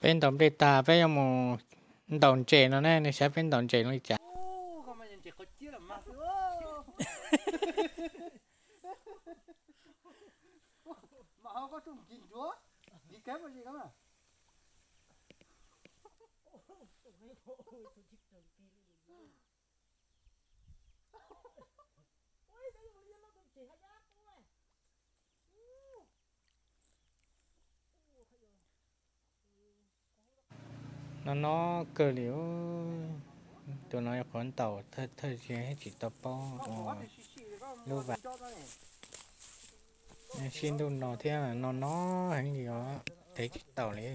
Peb ntaus nplej tag peb yuav mus ntaus ntses no ne, nej saib peb ntaus ntses li cas. No no kawg li. Tus no yuav qhuav ntaus thawj thawj tsis tau paub lub vas. Sib ntuj no thiab no no heev li os, tev tsis taus li.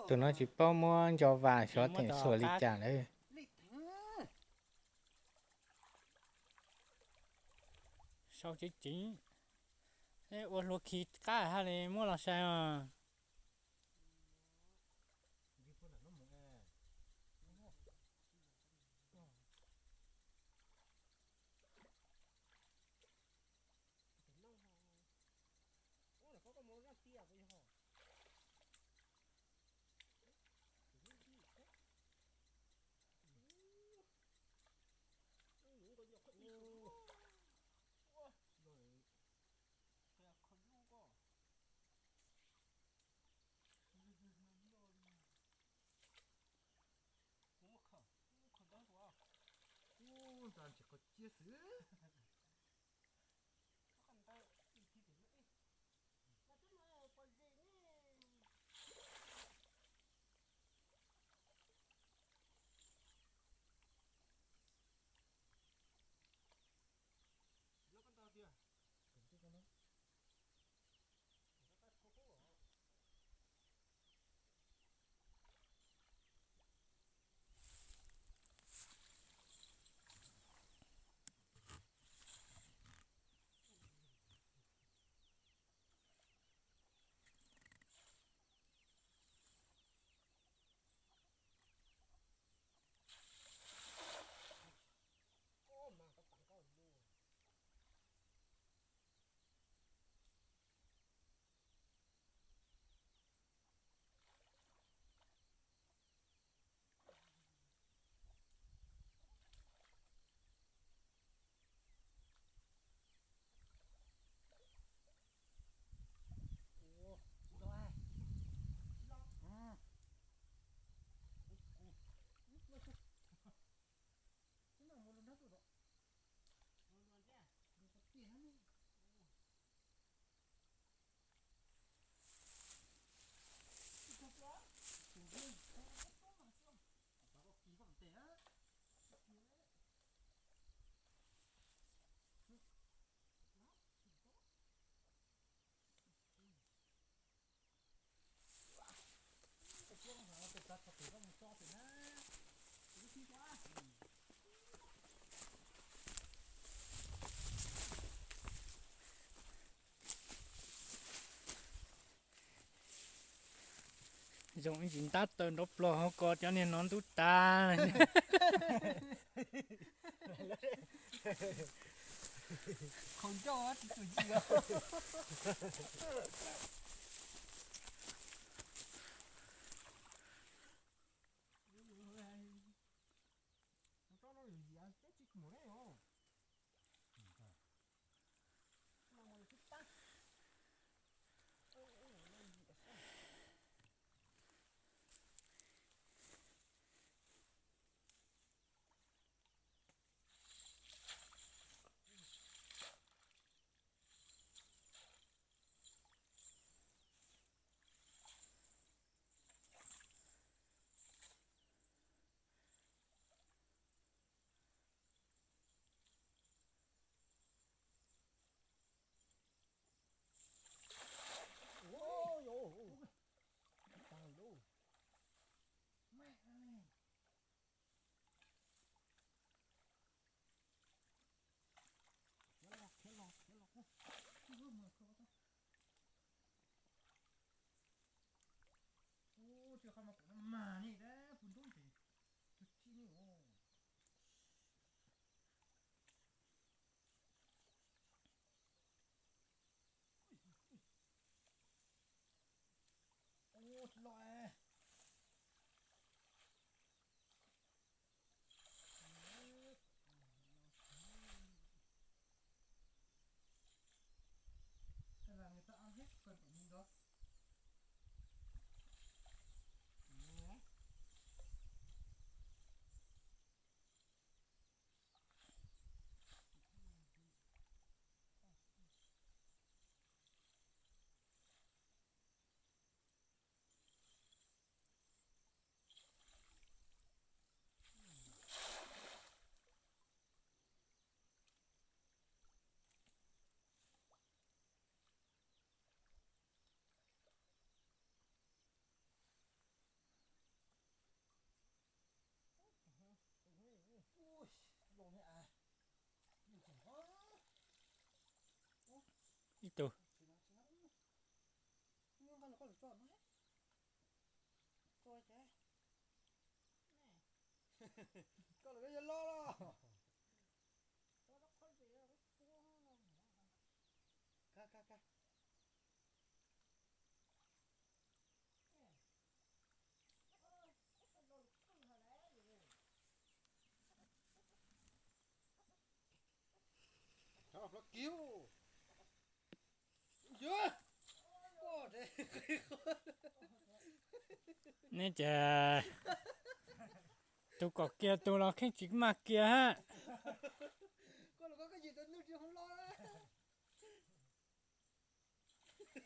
Tus no tsis paub muab ntso vas xyov teem xuas li cas lawm. Sau ceev ceev, ua hlua khi qab haj li muab los sai os. Zoo ib ntsis ntab taw nrov ploog hauv ko cov niag no ntub tas. Ib tug. Koj los yog loj los. Ka, ka, ka. Cov hlob kiv. Nej ces tus kom kiag tus los kheej tsis mag kiag hab.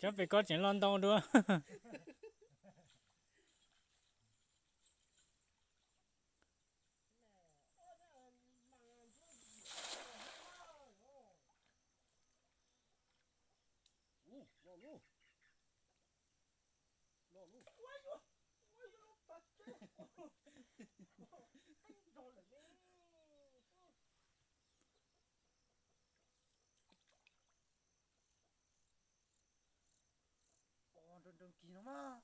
Cov pem ko tseem los ntau dua. Nroo nroo kis no mas.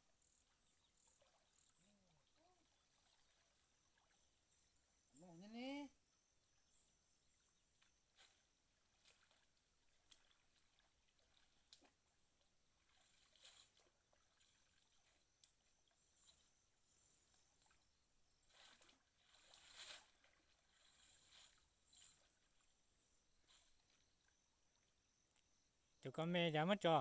Noj ne. Tus ko me cas muab tso.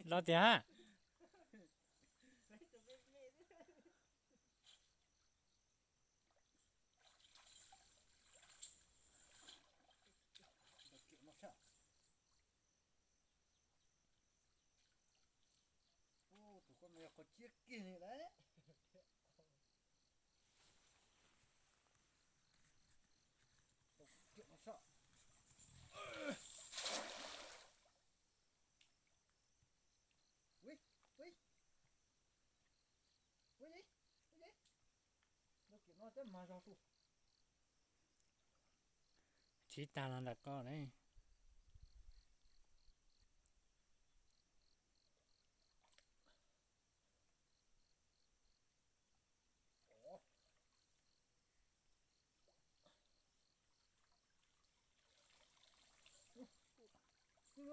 Los tiag hab. Tus ko me qhov ciab kiag li lawm. Tsis tag los ntawm ko ne.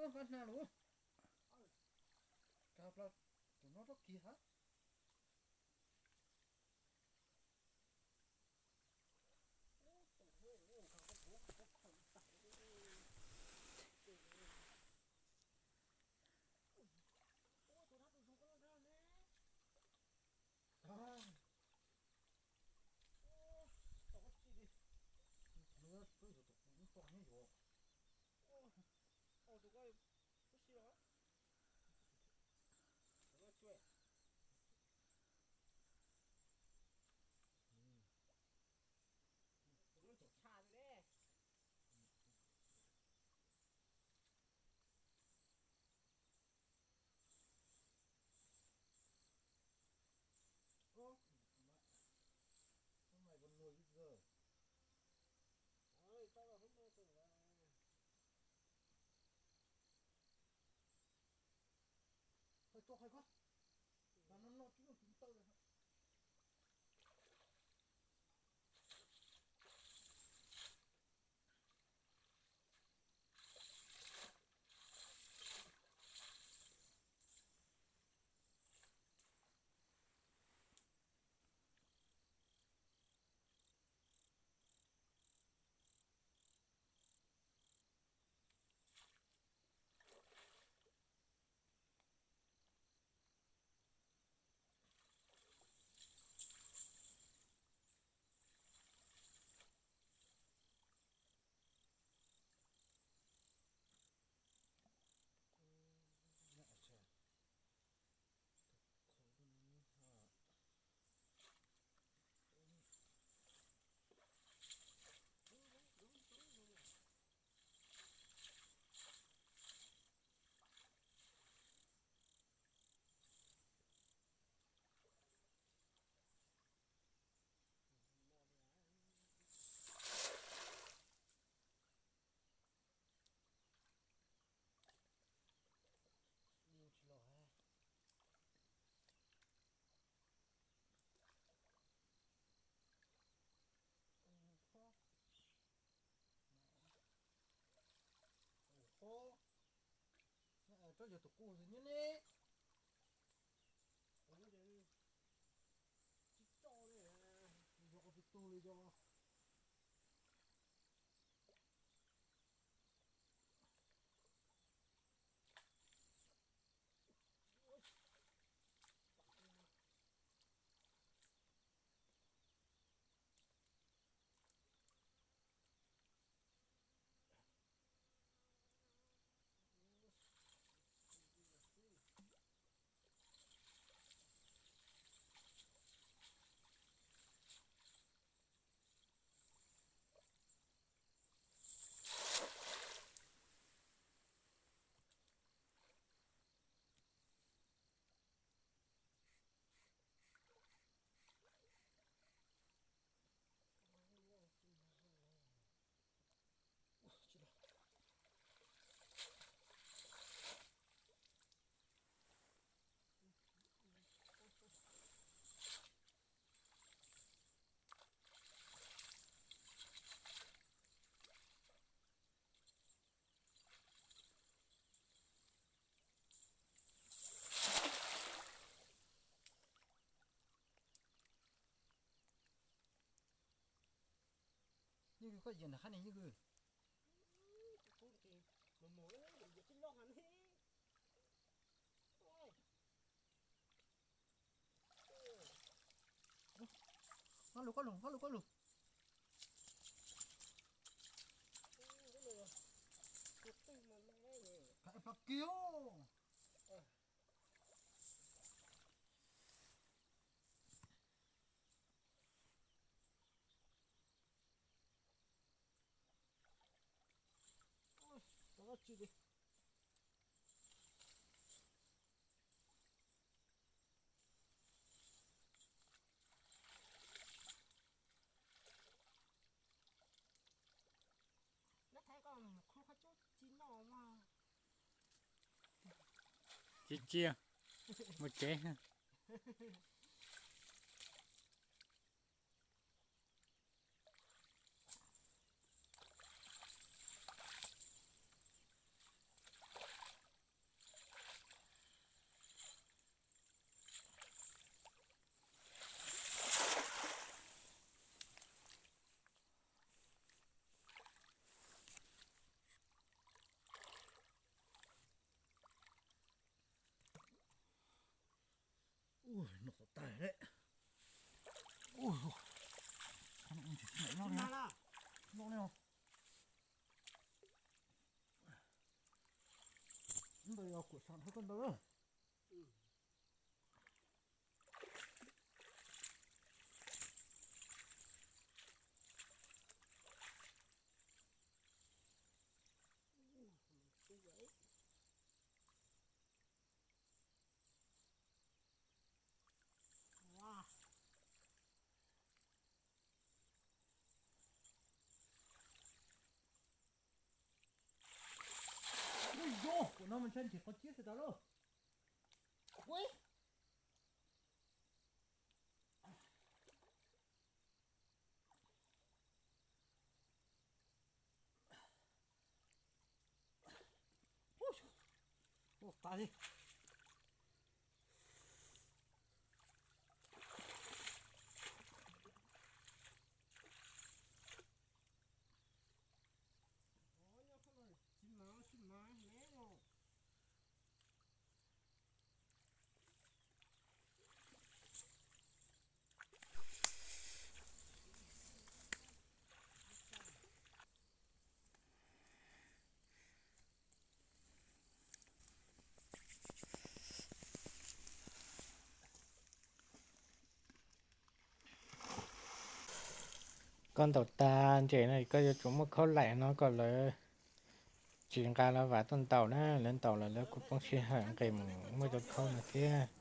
Nqa hna lawm. Rau plaws, tus no rau kis hab. Yog tus quj ntawd nyob ne. Tsis tso li, yog tus tug li yog. Yeej koj yawm ntawm qab ne yeej. Koj lug, koj lug, koj lug, koj lug. Pab kiag. Tsis cia, mus tsev. Ua, noj tag lawm. Ua, noj li os. Ntawd yog kuv sam dhau koj ntawd. Ua, kuv no mas ntshai nrhiav qhov ciab xwb tas lauj. Ua tas li. Koj ntaus tag ntses no koj yuav tsum muab khaub laim no kom lawv tsis nqa los vam tuaj ntaus na, lawv ntaus los lawv kuj poob sij hawm nqis mus muab cov khaub no thiab.